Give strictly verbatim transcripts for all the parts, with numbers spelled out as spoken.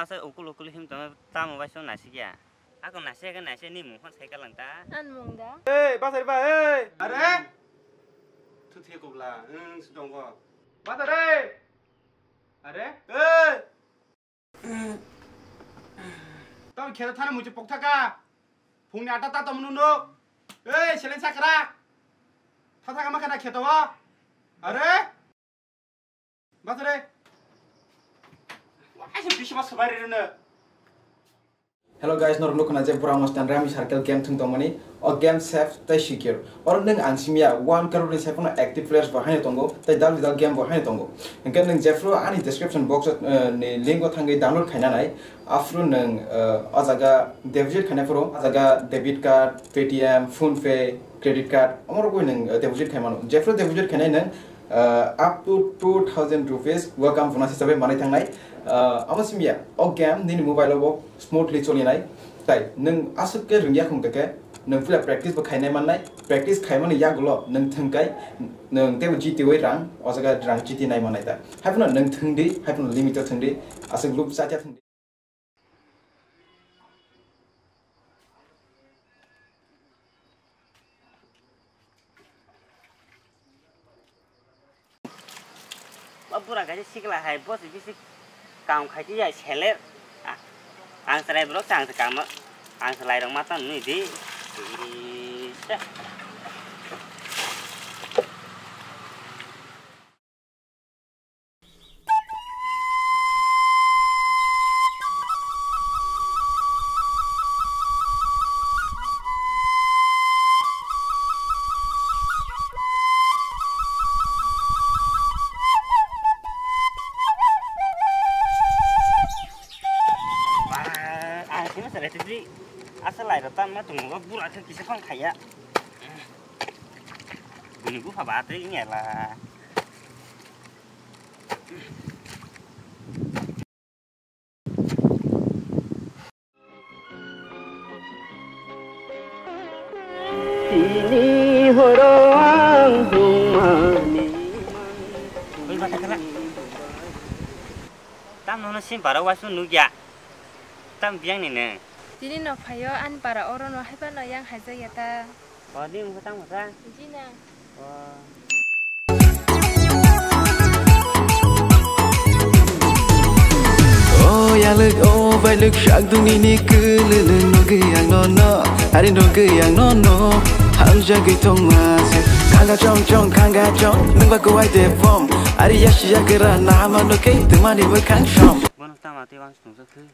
Asa ukul ukul him tongma tamo bai song nasikya. Ako nasikya nasikya ni mung phone cycle lang ta. An mung da. Hey, basari ba, hey. Are? Thuthe kobla, eng si tongo. Basari. Are? Hey. Tamo kheto thana muitu pokthaka. Phungni ata ta tamo nunuk. Ei, selen sakra. Thata kama kana kheto wa. Are? Basare. Wa, ai se bisma sabai rene. Hello guys, norok nukuna je Burama Stand Rami Circle game thung tongmani. O game safe tei secure. Oro nwng ang simya one crore ni sai phano active players bo haino tongo, tei dal bidal game bo haino tongo. Hwnkhe nwng jephru ani description box, eh, ni link o thangwi download khaina nai. Aphuru nwng, eh, o jaga deposit khainai phuru, o jaga debit card, Paytm, PhonePe, credit card, omo rwgwi nwng, eh, deposit khai mano. Jephru deposit khainai nwng, eh, up to two thousand rupees welcome bonus hisabe manwi thangnai. Eh, abo simya, o game nini mobile o bo smoothly cholinai. Tai nwng aswk khe rwngya khung khe, nwng phila practice bo khainai mannai. Practice khaimani yagulo nwng thwngkai, nwng teibo jitiwi rang, o jaga rang jiti nai mannai ta. Haiphano nwng thwngdi, haiphano limit o thwngdi, aswk lub cha cha thwngdi. Ba bura kaisa sikla hai, bo se bisi kaam khai ya seler. A-, ang chwrai borok se ang se kaam, ang chwrai rok ma tang nui di. Ee, Ba, ang sini sere tibri asa lai rota ma tung ba bura khe kisa phang khaya. Bini bupha ba tei ngela. Tini horo ang hungmani. Oi, bata kala. Tam nono sim para wasu nugya. Tam biang ni ne. Tini no phayo an para oro no haiba no yang haijak ya ta. O, ni mungsa tang masa? Jina. O. O yaluk, o bailuk, sak duni ni kululu nugui ang no no, hari nugui ang no no, hamjagui tong masa. Khanga chong chong, khanga chong, nungba kuai de form, hari yasi yakera nama nuke, tumani bukang som. Bono tama te wang sung sa khu.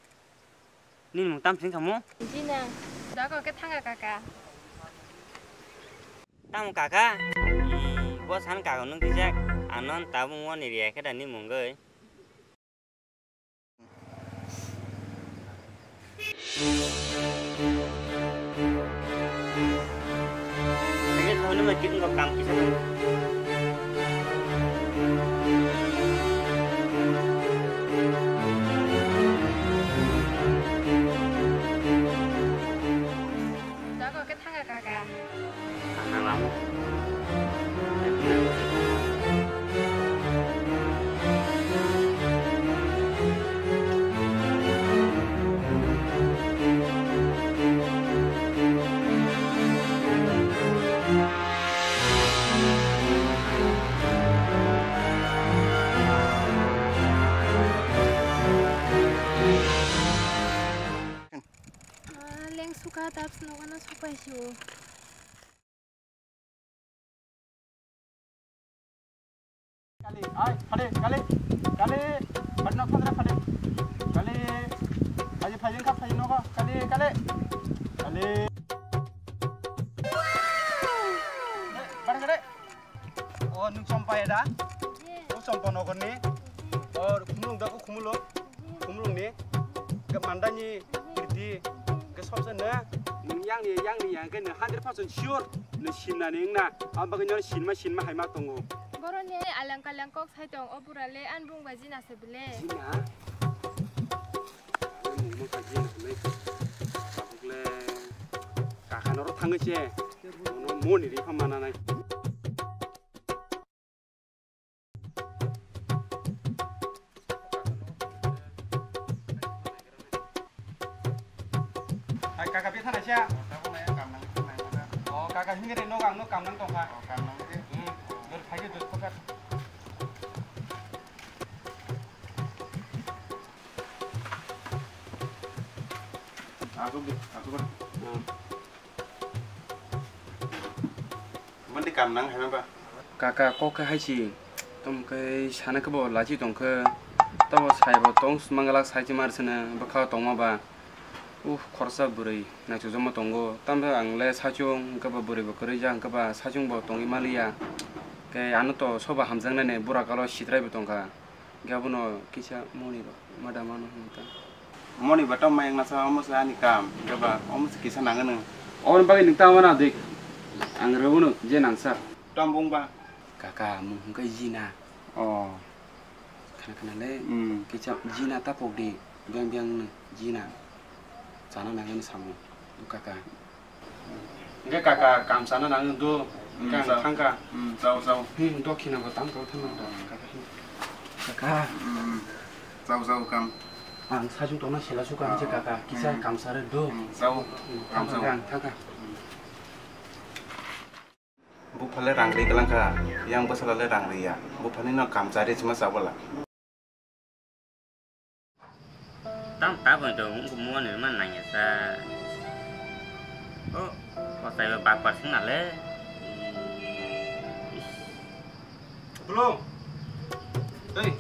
Nini mung tam sing kamo? Jina. Dago ke thanga kaka. Tamo kaka? Ih, bo san kaka nung tijak. Anon tabung wani riya khe da ni mungoi. Ini tahun ini makin kok kam kisah. Jago ke thanga kaka. Thanga lama. Ah, leng suka taps nogana supai su. Kali, ai, phade, kali, kali, phade nok phade phade, kali, aji phajing kap phajing nogo, kali, kali, kali. Phade, phade. O, nung chompa ya da? O, chompa nogor ni. O, khumulung da, o, khumulung. Khumulung ni. Ke manda ni, kirti. Ke sobse na. Nung yang ni, yang ni, yang ke na hundred percent sure. Nung sinna ni na. Ang bagwi nung sinma, sinma hai ma tongo. Boro ni alang kalang kok sai tong, o bura le an bung ba jina se bele. Jina? Ang bung ba jina se le. Tabuk le. Kaka noro thangwi se. Ono moni ri pha mana nai. Kaka, bethana siya. Oh, kaka, hingre nog ang nog kam nang tongkha. Hmm, dor phaikhe dos pocket. Asuk di, asuk di. Hmm. Mandi kam nang hai ba? Kaka, kok khe hai si. Tom khe sana khe bo lachi tong khe. Tabo sai bo tong smangalak sai chi mar sene bwkha tongma ba. Uh, khorsa bwrwi naichukjakma tongo. Tamkhe ang le sachung, hwnkhe ba bwrwi bo kwrwi jak, hwnkhe ba sachung bo tongwi maliya. Khe ano to soba hamjaknai ni bura kalo sitrai bo tongkha. Hwnkhe abono kisa moni ba ma da mano hwn ta. Moni ba tamo mayang nasa omo se ani kam, hwnkhe ba omo se kisa nangano. Oboni bagwi nwng tamo na dik. Ang rwno je nangsa. Tamo bung ba? Kaka, mung hwnkhe Jina. Oh. Khana khana le, hmm, kisa Jina ta pok di, biyang biyang no Jina. Chana nangani samung, do kaka. Hwnkhe kaka, kam chana nangani do, hmm, hwnkhe ang chao. Thangkha. Hmm, chao, chao. Hmm, dokhina bo tang tang thangna do, kaka. Kaka. Hmm, chao, chao, kam. Ang sajung tongna sela suka hwnkhe, ah, kaka, kisa, hmm, kam sare do. Hmm, chao. Hmm, kam thangkha chao. Kaka, ang thangkha. Hmm. Buphale rang ri kwlangkha, yang bwsala le rang riya. Buphani no kam chari chuma chabwla. Tam taboni to wngkha muani man nangya sa. O, kosai ba bakbar sing nale. Is. Bulu. Hey.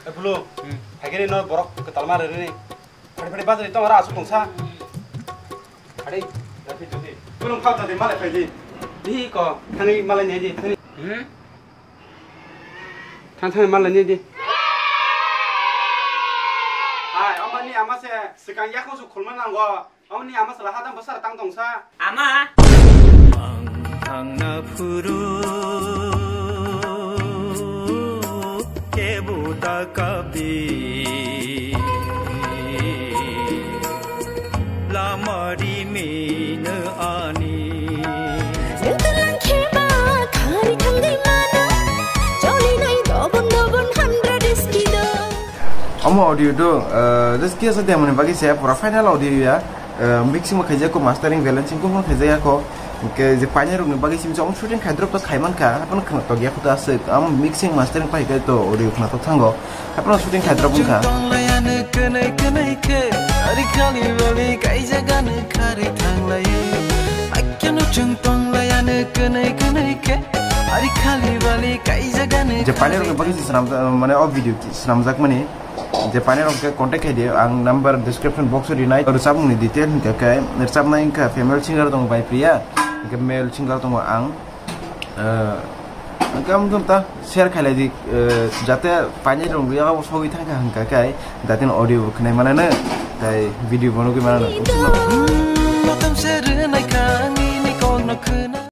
Eh, Bulu. Hmm. Hagere no borok kwtal ma rere ni. Phari phari bazar tong ra asuk tongsa. Phari, da phi jodi. Kulung khau jodi malai phai di. Di ko, thangwi malai ni di. Thangwi. Hmm? Thang thang malai ni di. Hai, amani ama se sikang yakho su khulma nango. Amani ama sala hadam basar tang tongsa. Ama. Ang thangna phuru kebo ta kapi. Lama rimino ani. Nwng twlang kheba khari thangwi mano. Cholinai dobon dobon hundred skido. Omo audio do, eh, just kisa demoni bagwi se pura final audio ya. Eh, mixing bo khaijak ko, mastering, balancing ko khaijak ya ko. Hwnkhe je painai rokni bagwi simi chong shooting khai drop to khai mankha, haphano khwnatok ya kho to aswk. Am mixing mastering pai khe to audio khwnatok thango. Haphano shooting khai drop wngkha. Chwng tonglayano kwnwi kwnwi khe, ari khali bali kaijagano khari thanglayo. Akheno chwng tonglayano kwnwi kwnwi khe, ari khali bali kaijagano. Je painai rokni bagwi se swnamjak, mane o video swnamjakmani. Je painai rok khe contact khai di, ang number description box o rinai. Rwchapmungni detail hwnkhe khe, rwchapnai wngkha female singer tongo Baipriya, hwnkhe male singer tongo ang. Eh, hwnkhe amtwng ta share khailai di, eh, jate painai rok rwya o sogwi thangkha hwnkha khe, jate audio bo khwnai manano, tai video bo nugwi manano. Matam se rwnai kha, ani ni kok no khwna.